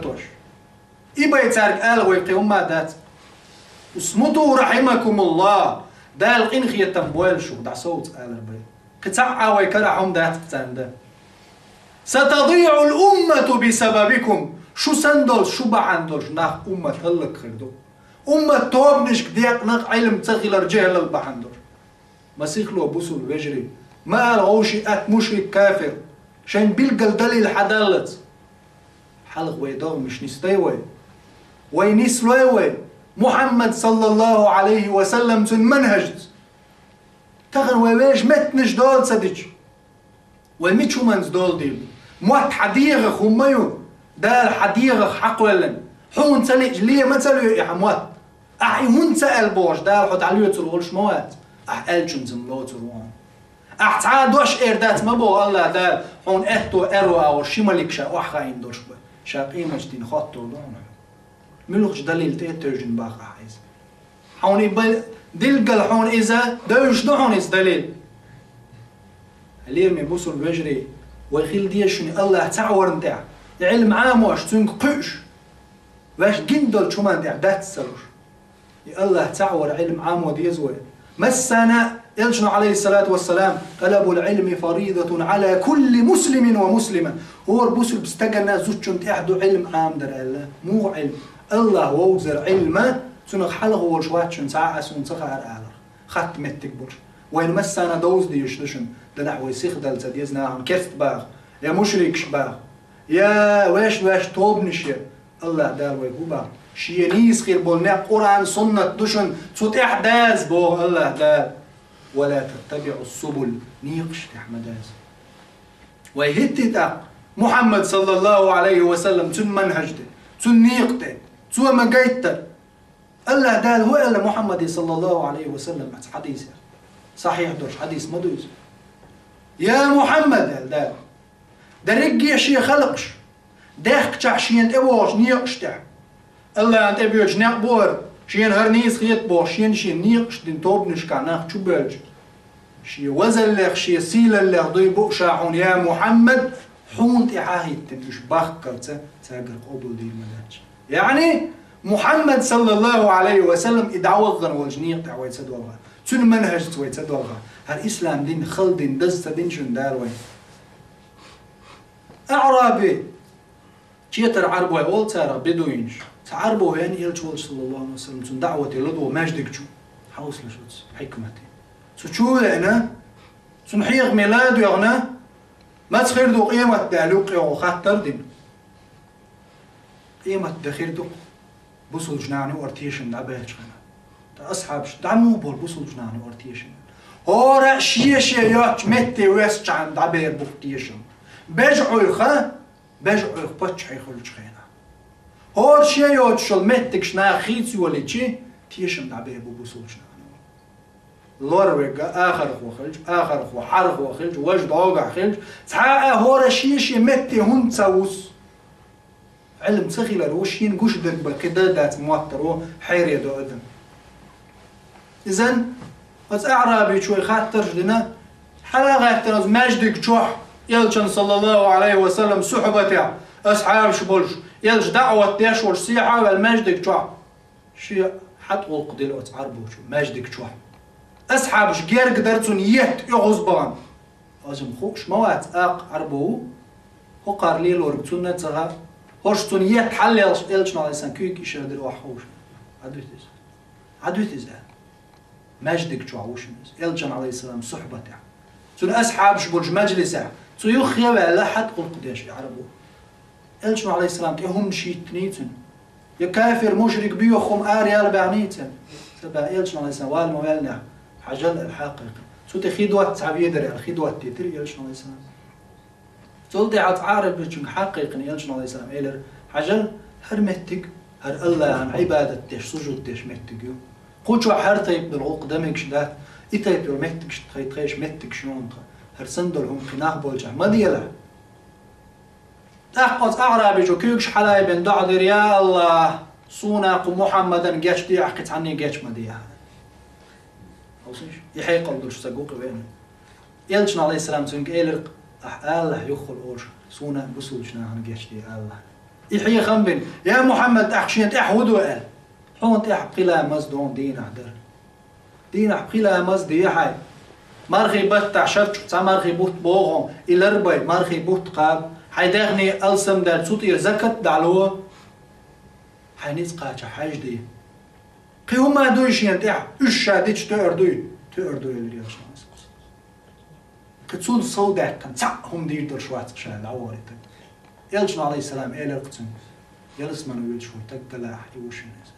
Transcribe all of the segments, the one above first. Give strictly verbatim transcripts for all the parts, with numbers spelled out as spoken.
тош. И бай цаьрга ала вай кхин хӀумма дац. Усмуту рахьимакумуллахӀ. Дала къинхетам бойла шух, дӀасовца алар бай. Кхин цхьаъ вай карахь хӀума дац царна дан. ستضيع الأمة بسببكم. Шу санна долуш, шу бахьана долуш нах, уммат хӀаллакьхир ду. Уммат тобанашка декъна Ӏилма ца хилар жехӀалал бахьана долуш. Масихло бусул вежарий, ма ала гӀовши атта мушрик кафир, шайн билггал далил хьадаллац. Хьалха вай догӀмаш нисдай вай. Вай нислой вай Мухьаммад саллаллахӀу Ӏалайхи ва саллам цун манхӀажца. Тахана вай вешан меттанаш дола ца дича, вай мича хӀуманца дола дийла? Мотт хьан дегӀах хӀума ю, Дала хьан дегӀах хьакхоьллина. Хьуна ца лиъча, ле ма ца лоь и хьан мотт. Ахь и хӀунда ца аьлла бохуш, Дала хьо дӀалоцур волуш ма вац. Ахь аьллачунца-м лоцур ву хьуна. Ахь цхьа а дош эр дац ма боху АллахӀ Дала, хьуна аьтто аьрру агӀор ши малик ша охьахаийна долуш бан, ша къематдийнахь хоттур ду хьуна. Муьлхачу далил тӀе а тевжина боху ахь иза? Хьуна и бал-, дилггал хьуна иза, девзаш ду хьуна иза далил. Лераме бусул вежарий, вай хила деза шуна АллахӀ цхьаъ варна тӀехь, и Ӏилма Ӏамош, цуьнга кхуьуш, ваьш гина долчу хӀуманна тӀехь дац ца луш. И АллахӀ цхьаъ вар Ӏилма Ӏамо деза вай. Массана, элчано, Ӏалайхиссалату вассалам: «طلب العلم فريضة على كل مسلم ومسلمة». ХӀора бусулба стагана, зудчунна тӀехь ду Ӏилма Ӏамадар аьлла. Муха Ӏилма? АллахӀ вовзар Ӏилма, цунах хьалха волуш вац шуна цхьа а, суна ца хаьара алар. Хатта меттиг болуш. Вайна массана довза дезаш ду шуна, делахь вай сиха дала ца деза нахана керста баха, я мушрикаш баха, я вешан-вешан тобанаш я. АллахӀ Дала вайга хӀун боху? Шен нийса хир болу некъ Къуръан, суннат ду шуна, цу тӀехь даза, боху АллахӀ Дала. «ولا تتبعوا السبل», некъаш тӀехь ма даза. Вай хӀиттий тӀаккха Мухьаммад саллаллахӀу Ӏалайхи ва саллам, цуьнан манхӀаж тӀе, цуьнан некъа тӀе, цо ма гайттара? АллахӀ Дала хӀун аьлла Мухьаммаде саллаллахӀу Ӏалайхи ва саллам оцу хьадисехь? Сахьихь долуш хьадис ма ду иза? «Я Мухьаммад», аьлла Дала, дерриге а шен халкъаш даьхкичахь шена тӀевогӀучу некъаш тӀехь, АллахӀна тӀебоьдуш некъ бу хӀара, шена хӀара нийса хета бохуш, шен-шен некъаш дина тобанашкахь нах чубоьлча, шен вазаллех, шен сийлаллех дуй бу ша хьуна, я Мухьаммад, хьуна тӀе хьахӀиттина уьш бахкалца, цаьргара къобалдийр ма дац. Яъни, Мухьаммад саллаллахӀу Ӏалайхи ва саллам и дӀавахана волчу некъа тӀехь вай ца долхьа, цуьнан манхӀажца вай ца долхьа, хӀара ислам дин хала дин даза ца дина шуна Дала вайна. АӀраби, четар Ӏарбой олу царах бедуинаш. Цхьа Ӏарбо веана элча волчу, саллаллахӀу Ӏалайхи ва саллам, цунна даӀвате ладогӀа маьждиг чу. Хьовсалаш оцу хьикмате. Цу чу а веана, цунна хьехаме ла а доьгӀна, маца хир ду къематде аьлла юккъе гӀо хаттар а дина. Къематде хир ду-кх бусулчу нахана юкъара тешам дӀабаьллачу хенахь. Ткъа асхьабаш дӀа муха бора бусулчу нахана юкъара тешам? ХӀора а шен-шен йоцучу метте воьссачхьана дӀабер бу-кх тешам. БежгӀуьйха, бежгӀуьйха паччахье хуьлучу хенахь. ХӀора шен йоцуш йолу меттигаш наха хийца йолийча, тешам дӀабер бу бусулчу нахана юкъара. Лор вегга, ахархо хилча, ахархо, хьархо хилча, важа дӀогахь хилча, цхьа а хӀора шен-шен метте хӀунда ца вусу? Ӏилма ца хилар ву, шена гуш дерг бен кхин дан дац моттар ву, хьере до адам. Изан оцу аӀрабичо вай хаттарш дина, хьала а гӀаьттина оцу маьждиг чохь, элчан, саллаллахӀу Ӏалайхи ва саллам, сухьбатехь, асхьабаш болуш, элча даӀват деш волуш, сехьа а ваьлла маьждиг чохь. Шен хьатӀа гӀуллакх дира оцу Ӏарбочо маьждиг чохь. Асхьабаш герга дара цунна етта оьгӀаз бахана. Оцунна хууш ма вац, аккха Ӏарбо ву, хӀокхара лелориг цунна а ца хаьа. ХӀорш цунна етта хьаллелхаш, элчано, Ӏалайхиссалам, куьйга ишар дира охьахууш. Ӏадуьту иза. Ӏадуьту иза. Маьждиг чохь ву шуна иза, элчан, Ӏалайхиссалам, сухьбатехь. Цуьнан асхьабаш болчу маьжлисехь, цу юххе а ваьлла, хьатӀа гӀуллакх деш и Ӏарбо. Элчано, Ӏалайхиссалам, тӀе хӀуманаш йиттиний цуьнан? Я кафир, мушрик боьху хӀума ара яла баьхний цуьнан? Ца баьхна, элчано, Ӏалайхиссалам, вала ма ваьллинехь, хьажал аьлла хьакхайкхина. Цу тӀе хи дотта цхьа ведар аьлла, хи доттийтира элчано, Ӏалайхиссалам. Цул тӀаьхьа цхьа Ӏарбичуьнга хьакхайкхина элчано, Ӏалайхиссалам, элира: «Хьажал, хӀара меттиг, хӀара АллахӀан Ӏибадат деш, сужуд деш меттиг ю. Кху чохь хӀара тайпа долу гӀуллакх дан мегаш дац, и тайпа йолу меттигаш тхай, тхайша меттигаш ю хьуна тхан. ХӀара санна долу хӀума кхин нах болчохь ма делахь». ТӀаккха оцу аӀрабичо куьйгаш хьалаайбина доӀа дира: «Я АллахӀ, суна кху Мухьаммадан гечдехьа, кхин цхьанне геч ма дехьа». Хьовсийша, и хьекъал долуш стаг ву кхин веана. Элчано, Ӏалайхиссалам, цуьнга элира: «Ахь алахь юххула олуш, суна а, бусулчу нахана гечде алахь». И хьехам бина: «Я Мухьаммад, ахь шена тӀехь хӀун ду?» — аьлла. «Хьуна тӀехь пхи ламаз ду, дийнахь дар. Дийнахь пхи ламаз де хьай. Мархий баттахь шарчу цхьа мархий бутт боху, и ларбай, мархий бутт кхаба. Хьайн даьхни алсамдаьлла цу тӀера закат дӀало. Хьайн ницкъ кхача хьаьж де. Кхин хӀун ма дуй шена тӀехь, уьш ша дича тоьар дуй?» «Тоьар дуй», — аьлла Элчано. Кхин цунна сов даьккхина цхьаъ хӀума дийр долуш вац ша дӀавахийтарг. Элчано, алейхиссалам, элира кху цуьнга: «Ялсамане воьдуш волу стаг далахь, и ву шуна иза».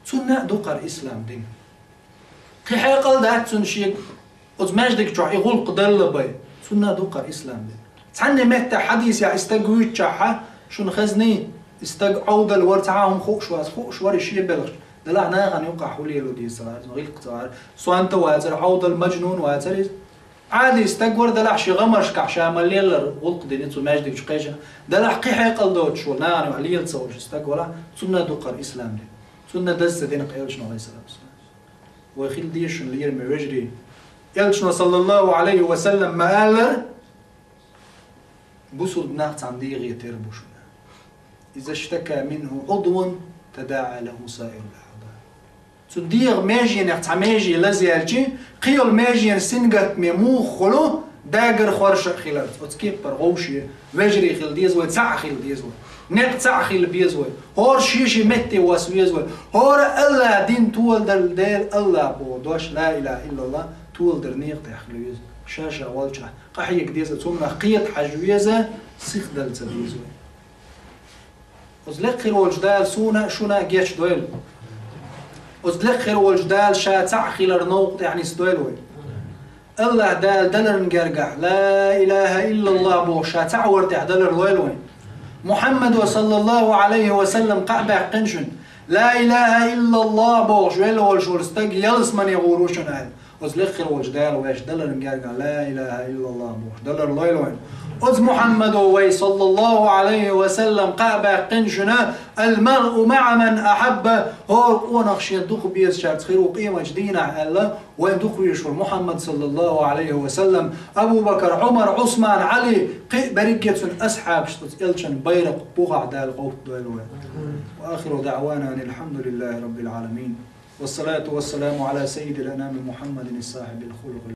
Цунна а ду кхара ислам дин. Кхин хьекъал дац цунна шега, оцу маьждиг чохь и гӀуллакх далла бай. Цунна а ду кхара ислам дин. Цхьанне меттехь хьадисехь и стаг вуьйцучохь, шуна хезний, и стаг Ӏовдал вара, цхьа хӀума хууш вац, хууш вара и шен белхаш. Далахь нахана юккъахь хӀун лело деза ца вара, гӀиллакх ца вара, сонта вацара, Ӏовдал, мажнун вацара иза. Ӏади стаг вара, далахь шен гӀамаршкахь ша ма леллара гӀуллакх дина цу маьждиг чу кхеча. Далахь кхин хьекъал доцуш волу, нахана юкъахь лела ца волуш стаг валахь, цунна а ду кхара ислам дин. Цунна даза ца дина кху Элчано, алейхиссалату вассалам. Вай хила деза шуна лераме вежарий. Элчано, саллаллаху алейхи ва саллам, ма аллара: «Бусулба нах цхьана дегӀе тера бу шуна. Иза штака минху удвун, тадаа лаху саирул аъда». Цу дегӀан меженех цхьа меже лазаьлчи, кхин йолу меженан сингаттаме муха хуьлу, дагар хорша а хиларца. Оцу кеппара гӀовше вежарий хила деза вай, цхьаъ хила деза вай. Некъ цхьаъ хила беза вай. ХӀора шен-шен метте вас веза вай. ХӀора Аллах дин толадар Дела Аллах боху дош, ла илаха иллаллах, толадар некъа тӀехь хила веза. Ша-ша волчохь къахьега деза, цунах кхета хьажа веза, сихдала ца деза вай. Оцу лекха хир волчу Дала суна а, шуна а гечдойла. Оцу лекха хир волчу Дала ша цхьаъ хилар новкъа тӀехь нисдойла вай. Аллах Дала даларна гергахь, ла илаха иллаллах бохуш, ша цхьаъ вар тӀехь далар лойла вай. Мухьаммадо, саллаллаху алейхи ва саллам, кхаъ баьккхина шуна, ла илаха иллаллах бохуш велла волуш волу стаг ялсамане гӀур ву шуна аьлла. Оцу лекха хир волчу Дала вайша даларна гергахь ла илаха иллаллах бохуш далар лойла вайна. Оцу Мухьаммадо вай, саллаллаху алейхи ва саллам, кхаъ баьккхина шуна: «Ал-маръу маъа ман ахьабба», хӀора къонах шен дукха безачаьрца хир ву къематчу дийнахь аьлла, вайн дукха везаш волу Мухьаммад, саллаллаху алейхи ва саллам, Абу Бакар, Ӏумар, Ӏусман, Ӏали, кхин а берриге цуьнан асхьабаш оцу Элчан байракх бухахь Дала къовттадойла вай. Ва ахиру даъвана анил хьамдулиллахи раббил Ӏаламин. Вассалату вассаламу ала саййидил анами Мухьаммадин сахьибил хулукъил